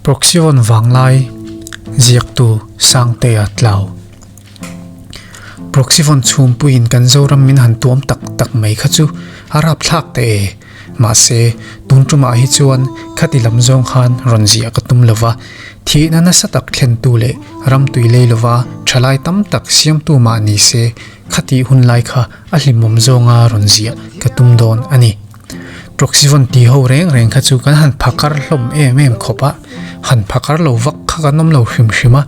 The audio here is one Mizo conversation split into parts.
Proxyvon vanglai ziaktu Sangtea Tlau. Proxyvon chhungpuiin kan Zoram min han tuam tak tak mai kha chu a rapthlak teh e. Mahse, tun tumah hi chuan khati lam zawng khan rawn ziah ka tum lova, thihna nasa tak thlentu leh ram tui lei lova thalai tam tak siamtu mah ni se khati hun lai kha a hlimawm zawnga rawn ziah ka tum dawn a ni. Proxyvon ti ho reng reng kha chu kan han phakar hlawm em em khawp a, han phakar lo vak kha kan awm lo hrim hrim a,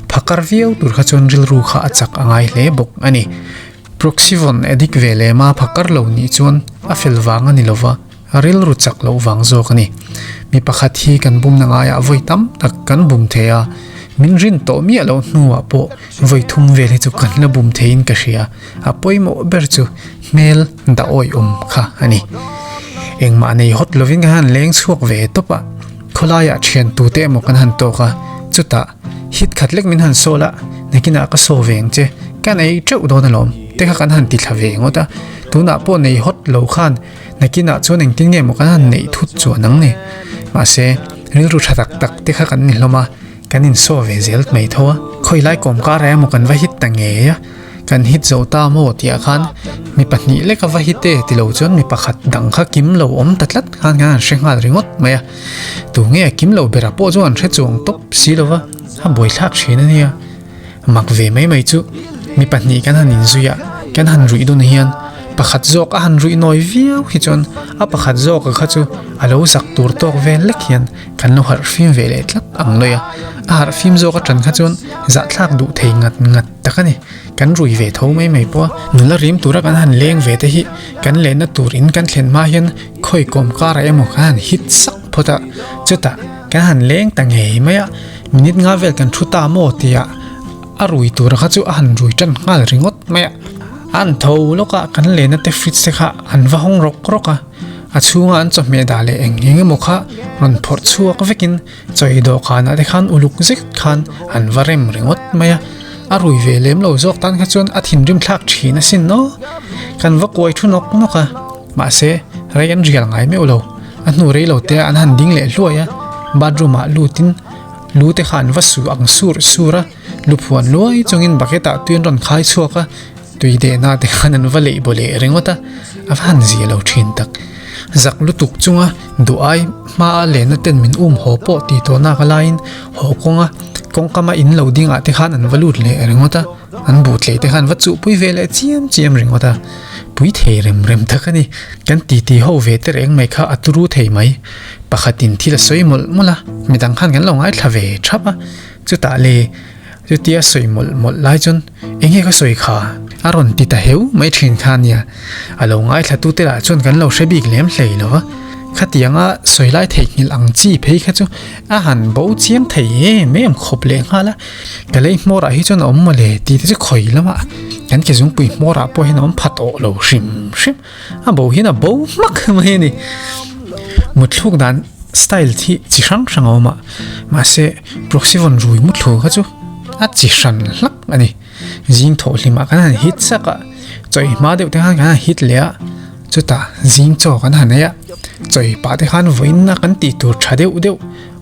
phakar viau tur kha chuan rilru kha a chak a ngai hle bawk a ni. Proxyvon addict ve lem a phakar lo nih chuan a fel vang a ni lova, a rilru chak loh vang zawk a ni. Mi pakhat hi kan bumna ngaiah vawi tam tak kan bum thei a, min rin tawh miah loh hnuah pawh vawi thum vel hi chu kan la bum theiin ka hria. A pawimawh ber chu hmel dah awihawm kha a ni. Engmah nei hawt lovin kan han leng chhuak ve tawp a, khawlaiah thian tute emaw kan han tawk a, chutah hit khat lek min han sawl a, nakinah ka saw ve ang che, ka nei teuh dawn alawm te kha kan han ti thla ve ngawt a, tunah pawh nei hawt lo khan nakinah chuan engtin nge maw kan han neih thut chuan ang ni. Mahse, rilru tha tak tak te kha kan ni hlawm a, kan insaw ve zel mai tho a, khawilai kawm karah emaw kan va hit ta ngei a. Kan hit zo ta maw tih ah khan mi pahnih lek a va hit e ti lo chuan mi pakhat dang kha kim lo awm ta tlat khan kan han hre nghal ringawt mai a. Tu nge kim lo bera pawh chu an hre chuang tawp si lo va, a buaithlak thin a nia. Mak ve mai mai chu mi pahnih kan han inzui a, kan han ruih dun hian pakhat zawk a han ruih nawi viau hi chuan a pakhat zawk a kha chu a lo zak tur tawk vel lek hian kan lo harh fim ve leh tlat ang lawih a. A harh fim zawk atang kha chuan zahthlak duh thei ngat ngat. Tak a ni, kan rui ve tho mai mai pawh a, nula rim tura kan han leng ve te hi kan lenna tur in kan thlen hma hian khawi kawm karah emaw kan han hit sak phawt a, chutah kan han leng ta ngei mai a, minute nga vel kan thu ta maw tia a rui tura kha chu a han rui tan nghal ringawt mai a, a han tho lawk a, kan lenna te fridge te kha an va hawng rawk rawk a, a chhunga an chawhmeh dah leh eng eng emaw kha rawn phawrh chhuak vekin Chawi dawhkanah te khan uluk zet khan an va rem ringawt mai a, a rui ve lem lo zawk tan kha chuan a thinrim thlak thin asin aw. Kan va kuai thu nawk nawk a, mahse rei an rial ngai meuh lo. A hnu rei lo te an han ding leh hluai a, bathroom ah lutin lu te kha an va su ang sur sur a, lu phuan luai chungin bucket ah tui an rawn khai chhuak a, tui dehna te khan an va leih baw leh ringawt a, a va han zia lo thin tak. Zak lutuk chunga duh ai hmaa lehna ten min um haw pawh tih tawh nak a laiin haw kawnga kawngkama in lo dingah te khan an va lut leh ringawt a, an buh tleh te khan an va chuhpui ve leh chiam chiam ringawt a, pui thei rem rem tak a ni. Kan titi ho ve te reng mai kha a turu thei mai. Pakhatin thil a sawi mawlh mawlh a, midang khan kan lo ngaithla ve thap a, chutah le chutia sawi mawlh mawlh lai chuan eng nge ka sawi kha? A rawn ti ta heu mai thin kha ania. A lo ngaithla tute lah chuan kan lo hre bik lem hlei lo va, khatianga sawi lai theihnghilh ang chi phei kha chu a han bo chiang thei em em khawp leh nghal a. Ka lei hmawrah hi chuan a awm mawle tih te chu khawi lamah kan ke zungpui hmawrah pawh hian a awm phat awh lo hrim hrim. A bo hian a bo hmak mai a ni. Mutthluk dan style hi chi hrang hrang a awm a, mahse Proxyvon rui mutthluk kha chu a chi hran hlak a ni. Zing thawh hlimah kan han hit sak a, chawi hma deuh te khan kan han hit leh a, chutah zing chaw kan han ei a, chawi pah te khan vawiin a kan tih tur tha deuh deuh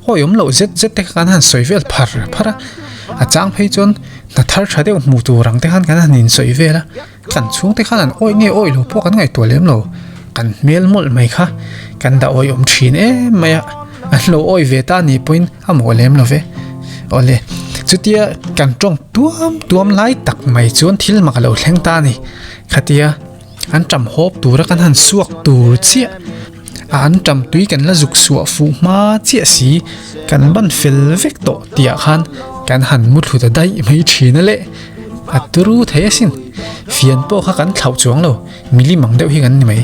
hawi awm loh zet zet te kha kan han sawi vel phar phar a, a chang phei chuan hna thar tha deuh hmuh tur ang te khan kan han insawi vel a, kan chhung te khan an awih nge awih lo pawh kan ngaihtuah lem lo, kan hmel mawlh mai kha kan dah awih awm thin em mai a, an lo awih ve ta anih pawhin a mawh lem lo ve. Awle, chutia kan tawng tuam tuam lai tak mai chuan thil mak a lo thleng ta a ni. Khatia an tam hawp tura kan han suak tur chiah a an tam tui kan la zuk suah fuh hma chiah si kan ban fel vek tawh tih ah khan kan han mu thlu ta daih mai thin a le. A turu thei asin. Fian pawh kha kan thlauh chuang lo, milim ang deuh hi kan ni mai.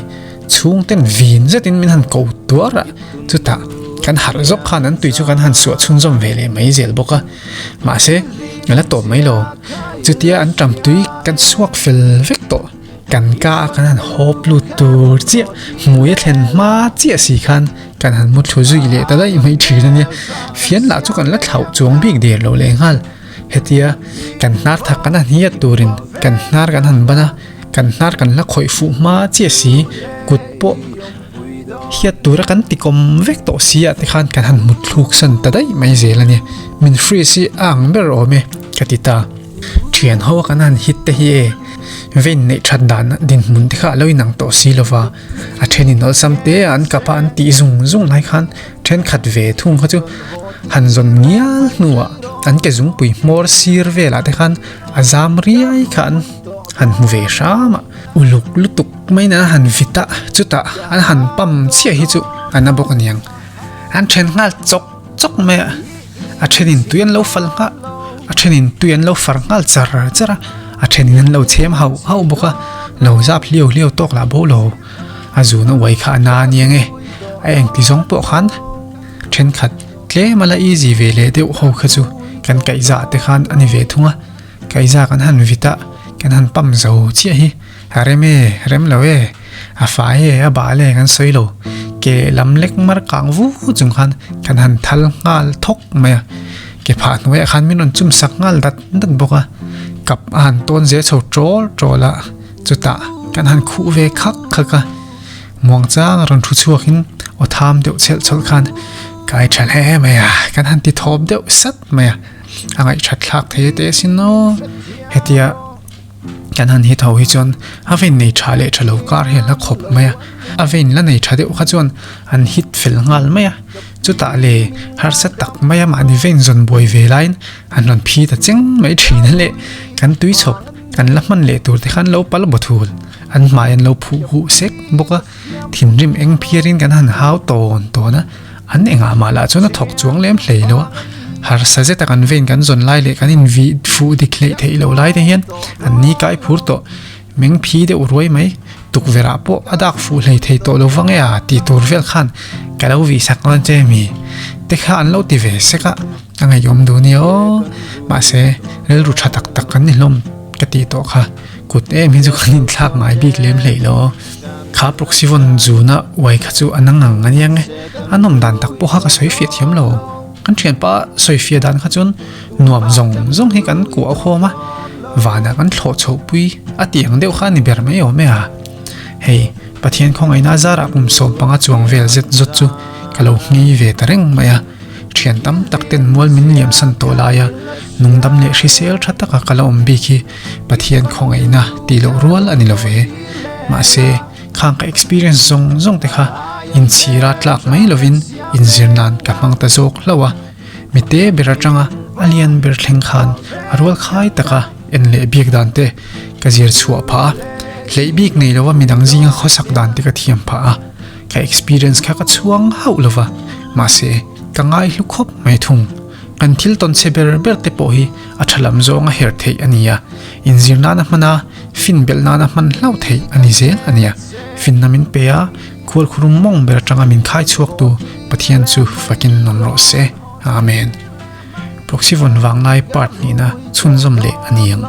Chhungten vin zetin min han ko tuar a, chutah kan harh zawk khan an tui chu kan han suah chhunzawm ve leh mai zel bawk a. Mahse, a la tawp mai lo. Chutia an tam tui kan suak fel vek tawh. Kan ka a kan han hawp lut tur chiah, hmui a thlen hma chiah si khan kan han mu thlu zui leh ta daih mai thin a nia. Fian lah chu kan la thlauh chuang bik der lo leh nghal. Hetia kan hnar thak kan han hiat turin kan hnar kan han ban a, kan hnar kan la khawih fuh hma chiah si, kut pawh. Hiat tura kan ti kawm vek tawh si ah te khan kan han mut thluk san ta daih mai zel a ni. Min freeze hi a ang ber awm e ka ti ta. Thian ho a kan han hit te hi e vein neih that dan dinhmun te kha a lo inang tawh si lova a then in awlsam te a an kap a an tih zung zung lai khan thenkhat ve thung kha chu han zawn ngial hnuah an ke zungpui hmawr sir velah te khan a zam riai kha an han hmu ve hram a uluk lutuk maiin an han vit a chutah an han pam chiah hi chu a na bawk aniang an then nghal chawk chawk mai a a thenin tui an lo fal nghal a thenin tui an lo far nghal char char a a thenin an lo chhem hauh hauh bawk a lo zap hliau hliau tawk lah bo lo a zun a uai kha a na aniang e a engti zawng pawh khan thenkhat tlem a la easy ve leh deuh ho kha chu kan kaihzah te khan a ni ve thung a kaihzah kan han vit a kan han pam zo chiah hi a rem e rem lo e a fai e a bal e kan sawi lo ke lam lek mar kang vu chung khan kan han thal nghal thawk mai a ke phah hnuaiah khan min rawn chum sak nghal dat dat bawk a kap a han tawn zel chho tawl tawl a chutah kan han khuh ve khak khak a muang chang a rawn thu chhuakin aw tham deuh chhelh chhawlh khan kai tha hle mai a kan han ti thawp deuh sat mai a a ngaihthat thlak thei teh asin aw hetia. Kan han hit ho hi chuan a vein nei tha leh tha lo kar hi a la khawp mai a, a vein la nei tha deuh kha chuan an hit fel nghal mai a, chutah le harsa tak mai a mahni vein zawn buai ve laiin an rawn phi ta cheng mai thin a le, kan tui chhawp kan la hman leh tur te khan lo pal baw thul, an hmai an lo phuh huh sek bawk a, thinrim eng phiarin kan han hau tawn tawn a. An engah mah lah chuan a thawk chuang lem hlei lo a, harsa zeta kan vein kan zawn lai leh kan invih fuh dik hleih theih loh lai te hian an ni kai phur tawh meng phi deuh ruai mai tukverh ah pawh a dak fuh hlei thei tawh lo vang e a tih tur vel khan ka lo vih sak dawn che mi te kha an lo ti ve sek a, a ngaihawm duh nia aw mahse rilru tha tak tak kan ni hlawm ka tih tawh kha kut em hi chu kan inthlak ngai bik lem hleih lo. Kha proxy vawn zuna uai kha chu a nang ang aniang e. A nawm dan tak pawh kha ka sawi fiah thiam lo. Kan thianpa sawi fiah dan kha chuan nuam zawng zawng hi kan kuah khawm a, vanah kan thlawh chhoh pui a tih ang deuh kha a ni ber mai awm e a. Hei, Pathian khawngaihna zarah kum 15 chuang vel zet zawt chu ka lo nghei ve ta reng mai a. Thian tam tak ten mual min liam san tawh lai a, nungdam leh hrisel tha taka ka la awm bik hi Pathian khawngaihna tih loh rual a ni lo ve. Mahse, khang ka experience zawng zawng te kha inchhira tlak mai lovin inzir nan ka hmang ta zawk hlauh a. Mite ber atanga a lian ber thleng khan a rual khai taka en leh biak dan te ka zir chhuah phah a. Hleih bik nei lova midang zinga khawsak dan te ka thiam phah a. Ka experience kha ka chhuang hauh lova, mahse ka ngaihlu khawp mai thung. Kan thil tawn chhe ber ber te pawh hi a tha lam zawng a her theih a ni a, inzir nana hman a, fin belh nana hman hlauh theih a ni zel a nia. Finna min pe a, khualkhurum mawng ber atanga min khai chhuaktu Pathian chu fakin nawm rawh se. Amen. Proxy vawn vanglai part hnihna chhunzawm leh a ni ang.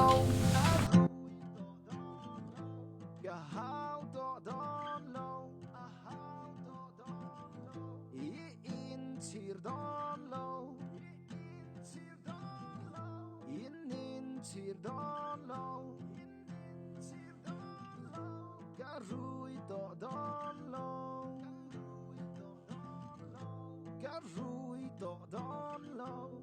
Ka rui tawh dawn lo.